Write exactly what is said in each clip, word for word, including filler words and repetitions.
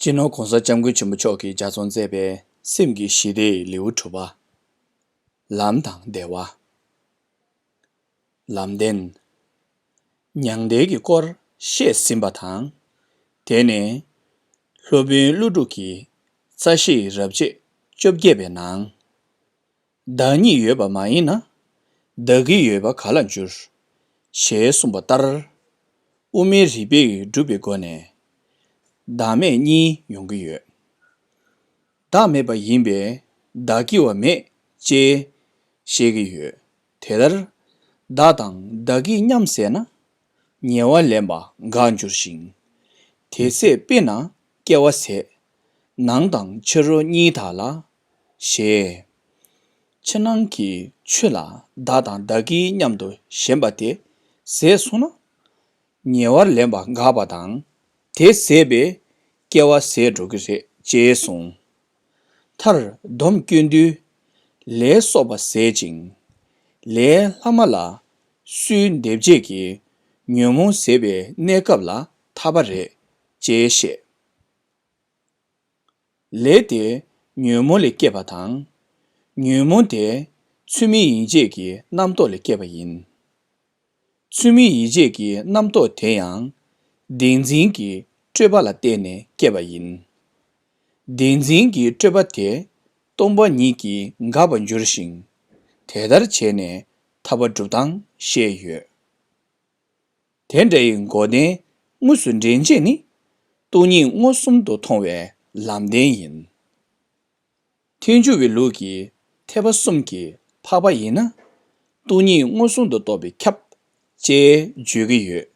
སྤྱི་ནོར་༸གོང་ས་༸སྐྱབས་མགོན་ཆེན་པོ་མཆོག་གིས་ལྗགས་རྩོམ་མཛད་པའི་སེམས་ཀྱི་ཞི་བདེའི་ལེའུ་དྲུག་པ། ལམ་དང་བདེ་བ། ལམ་བདེན། མྱང་འདས་ཀྱི་སྐོར་བཤད་ཟིན་པ་དང་། དེ་ནས་སློབ་དཔོན་ཀླུ་སྒྲུབ་ཀྱི་རྩ་ཤེའི་རབ་བྱེད་བཅོ་བརྒྱད་པའི་ནང་། བདག་ཉིད་ཡོད་པ་མ་ཡིན་ན། བདག་གི་ཡོད་པ་ག་ལ་འགྱུར། ཞེས་གསུངས་པ་ལྟར། དབུ་མའི་རིགས་པས་སྒྲུབ་པའི་སྒོ་ནས། བདག་མེད་གཉིས་ཡོང་གི་ཡོད། བདག་མེད་པ་ཡིན་པས་བདག་གི་བ་མེད་ཅེས་བཤད་ཀྱི་ཡོད། དེ་ལྟར་བདག་དང་བདག་གི་མཉམ་ཟད་ན། ཉེ་བར་ལེན་པ་འགག་འགྱུར་ཞིང་། དེ་ཚེ་དཔེར་ན་སྐྱེ་བ་ཟད། ནང་དང་ཕྱི་རོལ་གཉིས་དག་ལ། ཞེས། ཕྱི་ནང་གི་ཆོས་ལ་བདག་དང་བདག་གི་མཉམ་དུ་ཞེན་པ་དེ་ཟད་སོང་ན། ཉེ་བར་ལེན་པ་འགག་པ་དང་། དེ་ཟད་པས་སྐྱེ་བ་ཟད་འགྲོ་གི་རེད་ཅེས་གསུངས། མཐར་སྡོམ་བསྐྱོན་དུས། ལས་གསོག་པ་ཟད་ཅིང་། ལས་ལྷག་མ་ལ་སོས་འདེབས་བྱེད་ཀྱི་ཉོན་མོངས་ཟད་པའི་གནས་སྐབས་ལ་ཐར་པ་རེད་ཅེས་བཤད། ལས་དེ་ཉོན་མོངས་ལས་སྐྱེས་པ་དང་། ཉོན་མོངས་དེ་ཚུལ་མིན་ཡིད་བྱེད་ཀྱི་རྣམ་རྟོག་ལས་སྐྱེས་པ་ཡིན། ཚུལ་མིན་ཡིད་བྱེད་ཀྱི་རྣམ་རྟོག་དེ་ཡང་བདེན་འཛིན་གྱི་སྤྲོས་པ་ལ་བརྟེན་ནས་སྐྱེས་པ་ཡིན། བདེན་འཛིན་གྱི་སྤྲོས་པ་དེ་སྟོང་པ་ཉིད་ཀྱིས་འགག་པར་འགྱུར་ཞིང་། དེ་ལྟར་བྱས་ནས་ཐར་པ་སྒྲུབ་སྟངས་བཤད་ཡོད། དེ་འདྲ་ཡི་འགོག་བདེན་དངོས་སུ་འདྲེན་བྱེད་ནི། སྟོང་ཉིད་མངོན་སུམ་དུ་མཐོང་བའི་ལམ་བདེན་ཡིན། ཐལ་འགྱུར་བའི་ལུགས་ཀྱི་ཐེག་པ་གསུམ་གྱི་འཕགས་པ་ཡིན་ན། སྟོང་ཉིད་མངོན་སུམ་དུ་རྟོགས་པས་ཁྱབ་ཅེས་བརྗོད་ཀྱི་ཡོད།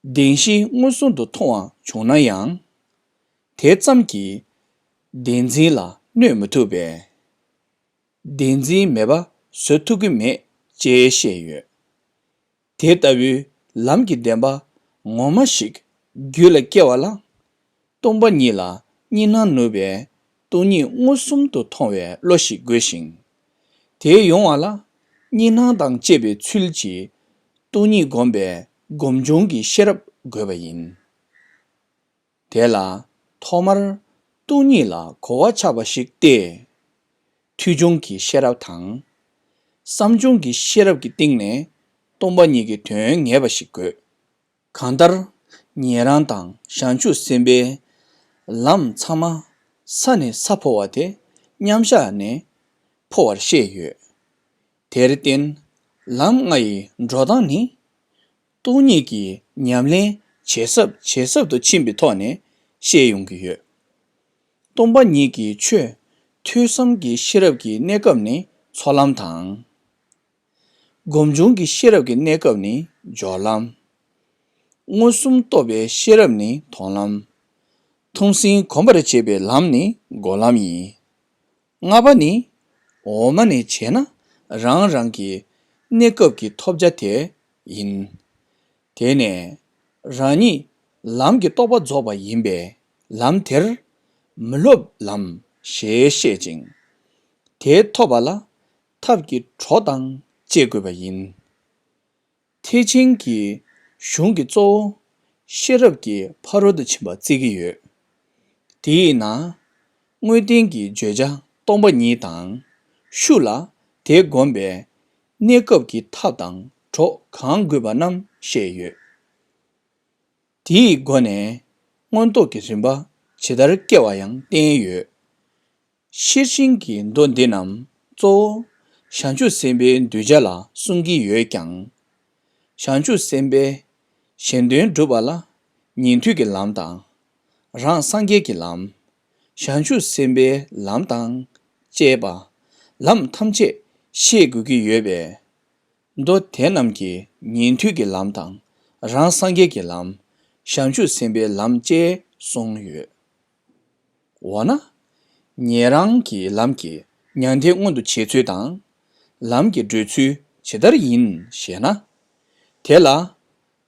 བདེན་བཞི་མངོན་སུམ་དུ་མཐོང་བ་བྱུང་ན་ཡང་། དེ་ཙམ་གྱིས་བདེན་འཛིན་ལ་གནོད་མི་ཐུབ་པས། བདེན་འཛིན་མེད་པ་བཟོ་ཐུབ་ཀྱི་མེད་ཅེས་བཤད་ཡོད། དེ་ལྟ་བུའི་ལམ་གྱི་བདེན་པ་ངོ་མ་ཞིག་རྒྱུད་ལ་སྐྱེ་བ་ལ། སྟོང་པ་ཉིད་ལ་གཉིས་སྣང་ནུབ་པའི་སྟོང་ཉིད་མངོན་སུམ་དུ་མཐོང་བའི་བློ་ཞིག་དགོས་ཤིང་། དེ་ཡོང་བ་ལ་གཉིས་སྣང་དང་བཅས་པའི་ཚུལ་གྱིས་སྟོང་ཉིད་བསྒོམ་པའི་སྒོམ་བྱུང་གི་ཤེས་རབ་དགོས་པ་ཡིན། དེ་ལ་ཐོག་མར་སྟོང་ཉིད་ལ་གོ་བ་ཆགས་པ་ཞིག་སྟེ། ཐོས་བྱུང་གི་ཤེས་རབ་དང་། བསམ་བྱུང་གི་ཤེས་རབ་ཀྱི་སྟེང་ནས་སྟོང་པ་ཉིད་ཀྱི་དོན་ངེས་པ་ཞིག་དགོས། གང་ལྟར་ཉན་རང་དང་བྱང་ཆུབ་སེམས་དཔའི་ལམ་ཚང་མ་ས་ནས་ས་འཕོ་བ་དེ་མཉམ་བཞག་ནས་འཕོ་བར་བཤད་ཡོད། དེར་བརྟེན་ལམ་ལྔ་ཡི་འགྲོ་སྟངས་ནི། སྟོང་ཉིད་ཀྱི་ཉམས་ལེན་ཇེ་ཟབ་ཇེ་ཟབ་ཏུ་ཕྱིན་པའི་ཐོག་ནས་བཤད་ཡོང་གི་ཡོད། སྟོང་པ་ཉིད་ཀྱི་ཆོས་ཐོས་བསམ་གྱི་ཤེས་རབ་ཀྱི་གནས་སྐབས་ནི་ཚོགས་ལམ་དང་། སྒོམ་བྱུང་གི་ཤེས་རབ་ཀྱི་གནས་སྐབས་ནི་སྦྱོར་ལམ། མངོན་སུམ་རྟོགས་པའི་ཤེས་རབ་ནི་མཐོང་ལམ། མཐོང་ཟིན་གོམས་པར་བྱེད་པའི་ལམ་ནི་སྒོམ་ལམ་ཡིན། ལྔ་པ་ནི། འོག་མ་ནས་བྱས་ན་རང་རང་གི་གནས་སྐབས་ཀྱི་ཐོབ་བྱ་དེ་ཡིན། དེ་ནས་རང་ཉིད་ལམ་གྱི་རྟོགས་པ་རྫོགས་པ་ཡིན་པས་ལམ་དེར་མི་སློབ་ལམ་ཞེས་བཤད་ཅིང་། དེ་ཐོབ་པ་ལ་ཐབས་ཀྱི་གྲོགས་དང་བཅས་དགོས་པ་ཡིན། ཐེག་ཆེན་གྱི་གཞུང་གི་གཙོ་བོ་ཤེས་རབ་ཀྱི་ཕ་རོལ་ཏུ་ཕྱིན་པ་བརྩི་གི་ཡོད། དེས་ན་དངོས་བསྟན་གྱི་བརྗོད་བྱ་སྟོང་པ་ཉིད་དང་ཤུགས་ལ་དེ་བསྒོམ་པའི་གནས་སྐབས་ཀྱི་ཐབས་དང་གྲོགས་གང་དགོས་པ་རྣམས་བཤད་ཡོད། དེའི་སྒོ་ནས་མངོན་རྟོགས་ཀྱི་རིམ་པ་ཇི་ལྟར་སྐྱེ་བ་ཡང་བསྟན་ཡོད། ཤེར་ཕྱིན་གྱི་མདོ་འདི་རྣམས་གཙོ་བོ་བྱང་ཆུབ་སེམས་དཔའི་གདུལ་བྱ་ལ་གསུང་གི་ཡོད་ཀྱང་། བྱང་ཆུབ་སེམས་དཔའི་གཞན་དོན་སྒྲུབ་པ་ལ་ཉན་ཐོས་ཀྱི་ལམ་དང་། རང་སངས་རྒྱས་ཀྱི་ལམ། བྱང་ཆུབ་སེམས་དཔའི་ལམ་དང་བཅས་པ་ལམ་ཐམས་ཅད་ཤེས་དགོས་ཀྱི་ཡོད་པས། མདོ་དེ་རྣམས་ཀྱིས་ཉན་ཐོས་ཀྱི་ལམ་དང་། རང་སངས་རྒྱས་ཀྱི་ལམ། བྱང་ཆུབ་སེམས་དཔའི་ལམ་བཅས་གསུངས་ཡོད། འོ་ན། ཉན་རང་གི་ལམ་གྱི་མྱང་འདས་མངོན་དུ་བྱེད་ཚུལ་དང་། ལམ་གྱི་བགྲོད་ཚུལ་ཇི་ལྟར་ཡིན་ཞེ་ན། དེ་ལ།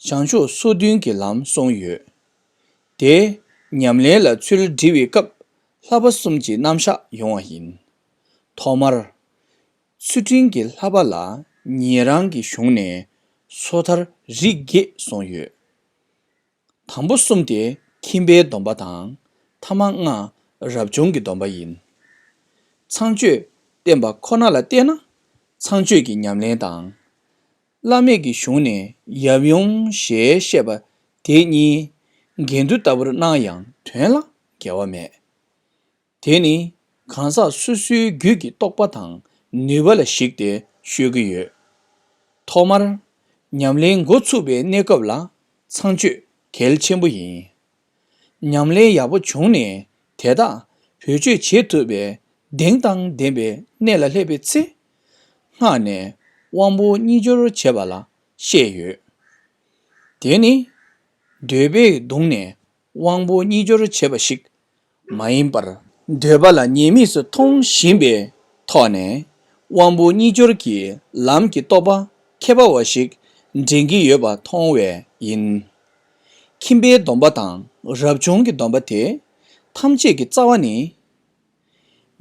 བྱང་ཕྱོགས་སོ་བདུན་གྱི་ལམ་གསུངས་ཡོད། དེ་ཉམས་ལེན་ལ་ཚུལ་འདྲི་བའི་སྐབས་བསླབ་པ་གསུམ་གྱི་རྣམ་གཞག་ཡོང་བ་ཡིན། ཐོག་མར། ཚུལ་ཁྲིམས་ཀྱི་བསླབ་པ་ལ་ཉན་རང་གི་གཞུང་ནས་སོ་ཐར་རིགས་བརྒྱད་གསུངས་ཡོད། དང་པོ་གསུམ་དེ་ཁྱིམ་པའི་སྡོམ་པ་དང་། ཐ་མ་ལྔ་རབ་བྱུང་གི་སྡོམ་པ་ཡིན། ཚངས་སྤྱོད་བསྟེན་པ་ཁོ་ན་ལ་བལྟས་ན་ཚངས་སྤྱོད་ཀྱི་ཉམས་ལེན་དང་། བླ་མེད་ཀྱི་གཞུང་ནས་ཡབ་ཡུམ་ཞེས་བཤད་པ་དེ་གཉིས་འགལ་འདུ་ལྟ་བུར་སྣང་ཡང་དོན་ལ་འགལ་བ་མེད། དེ་ནི་གང་ཟག་སོ་སོའི་རྒྱུད་ཀྱི་རྟོགས་པ་དང་ནུས་པ་ལ་གཞིགས་ཏེ་ཤོད་ཀྱི་ཡོད། ཐོག་མར་ཉམས་ལེན་འགོ་ཚུགས་པའི་གནས་སྐབས་ལ་ཚངས་སྤྱོད་གལ་ཆེན་པོ་ཡིན། ཉམས་ལེན་ཡག་པོ་བྱུང་ནས་དེ་དག་བེད་སྤྱོད་བྱེད་ཐུབ་པའི་གདེང་དང་ལྡན་པའི་གནས་ལ་སླེབས་པའི་ཚེ། སྔགས་ནས་དབང་པོ་གཉིས་སྦྱོར་བྱེད་པ་ལ་བཤད་ཡོད། དེ་ནི་འདོད་པས་གདུང་ནས་དབང་པོ་གཉིས་སྦྱོར་བྱེད་པ་ཞིག་མ་ཡིན་པར། འདོད་པ་ལ་ཉེས་དམིགས་སུ་མཐོང་བཞིན་པའི་ཐོག་ནས་དབང་པོ་གཉིས་སྦྱོར་གྱི་ལམ་གྱི་རྟོགས་པ་ཁྱད་པར་བ་ཞིག་འདྲེན་གྱི་ཡོད་པ་མཐོང་བས་ཡིན། ཁྱིམ་པའི་སྡོམ་པ་དང་རབ་བྱུང་གི་སྡོམ་པ་དེ་ཐམས་ཅད་ཀྱི་རྩ་བ་ནི།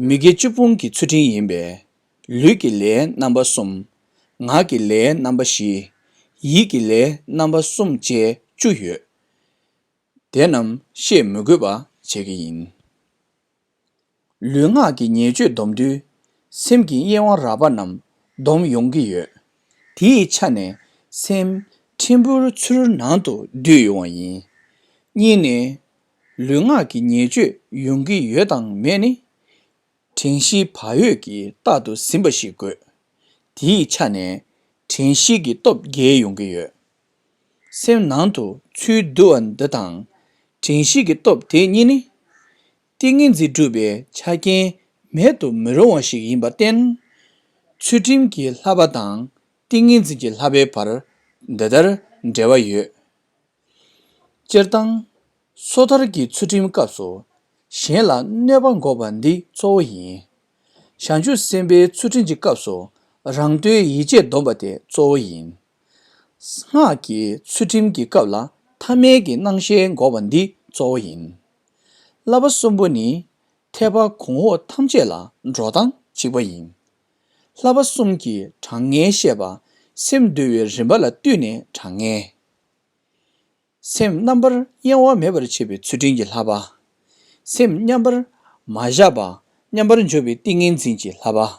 མི་དགེ་བཅུ་སྤོང་གི་ཚུལ་ཁྲིམས་ཡིན་པས། ལུས་ཀྱི་ལས་རྣམ་པ་གསུམ། ངག་གི་ལས་རྣམ་པ་བཞི། ཡིད་ཀྱི་ལས་རྣམ་པ་གསུམ་བཅས་བཅུ་ཡོད། དེ་རྣམས་བཤད་མི་དགོས་པ་བྱེད་ཀྱི་ཡིན། ལུས་ངག་གི་ཉེས་སྤྱོད་སྡོམ་དུས། སེམས་ཀྱི་གཡེང་བ་རགས་པ་རྣམས་སྡོམ་ཡོང་གི་ཡོད། དེའི་ཆ་ནས་སེམས་ཕྲན་བུར་ཚུར་ནང་དུ་བསྡུས་ཡོང་བ་ཡིན། གཉིས་ནས། ལུས་ངག་གི་ཉེས་སྤྱོད་ཡོང་གི་ཡོད་དང་མེད་ནི། དྲན་ཤེས་བག་ཡོད་ཀྱིས་རྟག་ཏུ་ཟིན་པ་ཞིག་དགོས། དེའི་ཆ་ནས་དྲན་ཤེས་ཀྱི་སྟོབས་རྒྱས་ཡོང་གི་ཡོད། སེམས་ནང་དུ་ཚུར་བསྡུ་བ་འདི་དང་། དྲན་ཤེས་ཀྱི་སྟོབས་དེ་གཉིས་ནི། ཏིང་ངེ་འཛིན་སྒྲུབ་པའི་ཆ་རྐྱེན་མེད་དུ་མི་རུང་བ་ཞིག་ཡིན་པར་བརྟེན། ཚུལ་ཁྲིམས་ཀྱི་བསླབ་པ་དང་ཏིང་ངེ་འཛིན་གྱི་བསླབ་པའི་བར་འདི་ལྟར་འབྲེལ་བ་ཡོད། སྤྱིར་བཏང་། སོ་ཐར་གྱི་ཚུལ་ཁྲིམས་སྐབས་སུ་གཞན་ལ་གནོད་པ་འགོག་པ་འདི་གཙོ་བོ་ཡིན། བྱང་ཆུབ་སེམས་དཔའི་ཚུལ་ཁྲིམས་ཀྱི་སྐབས་སུ་རང་དོན་ཡིད་བྱེད་སྡོམ་པ་དེ་གཙོ་བོ་ཡིན། སྔགས་ཀྱི་ཚུལ་ཁྲིམས་ཀྱི་སྐབས་ལ་ཐ་མལ་གྱི་སྣང་ཤས་འགོག་པ་འདི་གཙོ་བོ་ཡིན། བསླབ་པ་གསུམ་པོ་ནི་ཐེག་པ་གོང་འོག་ཐམས་ཅད་ལ་འགྲོ་སྟངས་གཅིག་པ་ཡིན། བསླབ་པ་གསུམ་གྱི་གྲངས་ངེས་བཤད་པ་སེམས་འདུལ་བའི་རིམ་པ་ལ་བསྟུན་ནས་གྲངས་ངེས། སེམས་རྣམ་པར་གཡེང་བ་མེད་པར་བྱེད་པའི་ཚུལ་ཁྲིམས་ཀྱི་བསླབ་པ། སེམས་མཉམ་པར་མ་བཞག་པ་མཉམ་པར་འཇོག་པའི་ཏིང་ངེ་འཛིན་གྱི་བསླབ་པ།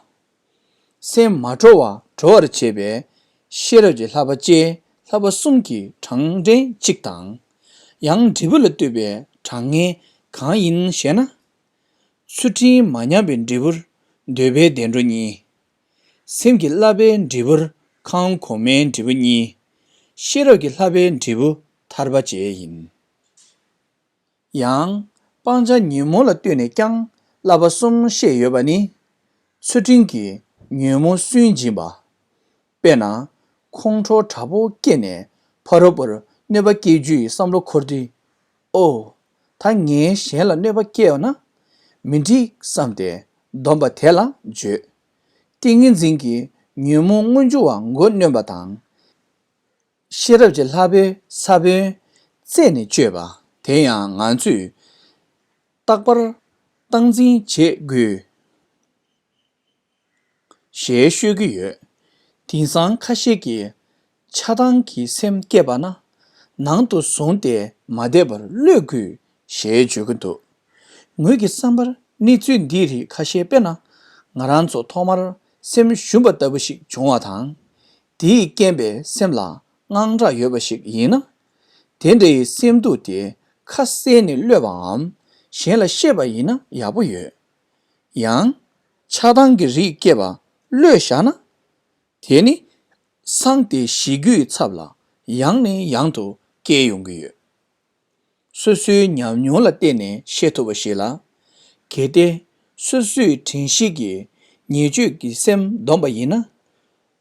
སེམས་མ་གྲོལ་བ་གྲོལ་བར་བྱེད་པའི་ཤེས་རབ་ཀྱི་བསླབ་པ་བཅས་བསླབ་པ་གསུམ་གྱི་གྲངས་འདྲེན་གཅིག་དང་། ཡང་འབྲས་བུ་ལ་ལྟོས་པའི་གྲངས་ངེས་གང་ཡིན་ཞེ་ན། ཚུལ་ཁྲིམས་མ་ཉམས་པའི་འབྲས་བུར་འདོད་པའི་བདེ་འགྲོ་གཉིས། སེམས་ཀྱི་བསླབ་པའི་འབྲས་བུར་ཁམས་གོང་མའི་འབྲས་བུ་གཉིས། ཤེས་རབ་ཀྱི་བསླབ་པའི་འབྲས་བུ་ཐར་པ་བཅས་ཡིན། ཡང་སྤང་བྱ་ཉོན་མོངས་ལ་ལྟོས་ནས་ཀྱང་བསླབ་པ་གསུམ་བཤད་ཡོད་པ་ནི། ཚུལ་ཁྲིམས་ཀྱིས་ཉོན་མོངས་སུན་འབྱིན་པ། དཔེར་ན། ཁོང་ཁྲོ་དྲག་པོ་སྐྱེས་ནས་ཕ་རོལ་པོར་གནོད་པ་སྐྱེལ་རྒྱུ་ཡི་བསམ་བློ་འཁོར་དུས། ཨོ། ད་ངས་གཞན་ལ་གནོད་པ་སྐྱེལ་བ་ན་མི་འགྲིག་བསམ་སྟེ་སྡོམ་པ་དེ་ལ་བརྗོད། ཏིང་ངེ་འཛིན་གྱིས་ཉོན་མོངས་མངོན་གྱུར་བ་མགོ་གནོན་པ་དང་། ཤེས་རབ་ཀྱི་བསླབ་པའི་ས་བོན་རྩད་ནས་གཅོད་པ་དེ་ཡང་ང་ཚོས་རྟག་པར་སྟངས་འཛིན་བྱེད་དགོས། ཞེས་ཤོད་ཀྱི་ཡོད། དེང་སང་ཁ་ཤས་ཀྱིས་ཆགས་སྡང་གི་སེམས་སྐྱེས་པ་ན་ནང་དུ་བཟུང་སྟེ་མ་བསྡད་པར་གློད་དགོས་ཞེས་བརྗོད་ཀྱི་འདུག་ངོས་ཀྱི་བསམ་པར་གནས་ཚུལ་འདིའི་རིགས་ཁ་ཤས་དཔེར་ན་ང་རང་ཚོ་ཐོག་མར་སེམས་ཞུམ་པ་ལྟ་བུ་ཞིག་བྱུང་བ་དང་། དེའི་རྐྱེན་པས་སེམས་ལ་དངངས་སྐྲག་ཡོད་པ་ཞིག་ཡིན་ན། དེ་འདྲའི་སེམས་སྡུག་དེ་ཁ་གསལ་ནས་གློད་པའམ་གཞན་ལ་བཤད་པ་ཡིན་ན་ཡག་པོ་ཡོད། ཡང་། ཆགས་སྡང་གི་རིགས་སྐྱེས་པ་གློད་བཞག་ན། དེ་ནི་སངས་ཏེ་ཞི་རྒྱུའི་ཚབ་ལ་ཡང་ནས་ཡང་དུ་སྐྱེ་ཡོང་གི་ཡོད། སོ་སོའི་ཉམས་མྱོང་ལ་བརྟེན་ནས་ཤེས་ཐུབ་པ་ཞིག་ལ། གལ་ཏེ་སོ་སོའི་དྲན་ཤེས་ཀྱིས་ཉེས་སྤྱོད་ཀྱི་སེམས་སྡོམ་པ་ཡིན་ན།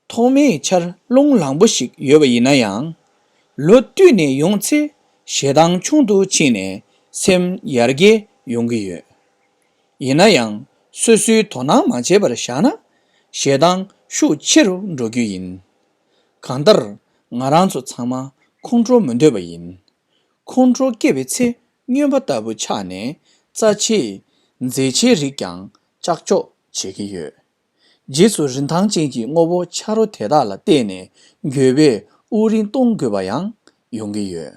ཐོག་མའི་ཆར་རླུང་ལངས་པོ་ཞིག་ཡོད་པ་ཡིན་ན་ཡང་། ལོ་བསྟུད་ནས་ཡོང་ཚེ་ཞེ་སྡང་ཆུང་དུ་ཕྱིན་ནས་སེམས་ཡར་རྒྱས་ཡོང་གི་ཡོད། ཡིན་ན་ཡང་སོ་སོའི་དོ་སྣང་མ་བྱས་པར་བཞག་ན་ཞེ་སྡང་ཤུགས་ཆེ་རུ་འགྲོ་རྒྱུ་ཡིན། གང་ལྟར་ང་རང་ཚོ་ཚང་མ་ཁོང་ཁྲོ་མི་འདོད་པ་ཡིན། ཁོང་ཁྲོ་སྐྱེ་བའི་ཚེ་སྨྱོན་པ་ལྟ་བུ་ཆགས་ནས་རྩ་ཆེའི་མཛེས་ཆའི་རིགས་ཀྱང་ལྕགས་འཇོག་བྱེད་ཀྱི་ཡོད། རྗེས་སུ་རིན་ཐང་ཅན་གྱི་དངོས་པོ་ཆ་རོ་དེ་དག་ལ་བརྟེན་ནས་འགྱོད་པས་དབུགས་རིང་གཏོང་དགོས་པ་ཡང་ཡོང་གི་ཡོད།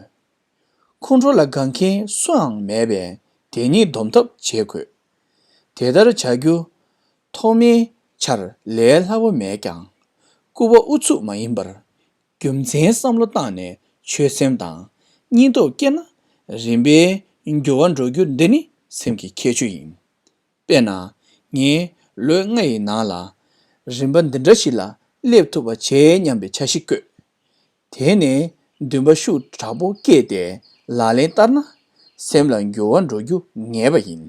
ཁོང་ཁྲོ་ལ་དགའ་མཁན་སུའང་མེད་པས་ དེ་ཉིད་སྡོམ་ཐབས་བྱེད་དགོས། དེ་ལྟར་བྱ་རྒྱུ། ཐོག་མའི་ཆར་ལས་སླ་པོ་མེད་ཀྱང་། སྐུད་པ་ཨུ་ཚུགས་མ་ཡིན་པར། རྒྱུ་མཚན་བསམ་བློ་བཏང་ནས་ཆོད་སེམས་དང་སྙིང་སྟོབས་བསྐྱེད་ན། རིམ་པས་འགྱུར་བ་འགྲོ་རྒྱུ་འདི་ནི་སེམས་ཀྱི་ཁྱད་ཆོས་ཡིན། དཔེར་ན། ངས་ལོ་ལྔ་ཡི་ནང་ལ་རིམ་པ་འདི་འདྲ་ཞིག་ལ་སླེབས་ཐུབ་པ་བྱེད་སྙམ་པའི་འཆར་གཞི་བཀོད། དེ་ནས་འདུན་པ་ཤུགས་དྲག་པོ་བསྐྱེད་དེ་ལག་ལེན་བསྟར་ན། སེམས་ལ་འགྱུར་བ་འགྲོ་རྒྱུ་ངེས་པ་ཡིན།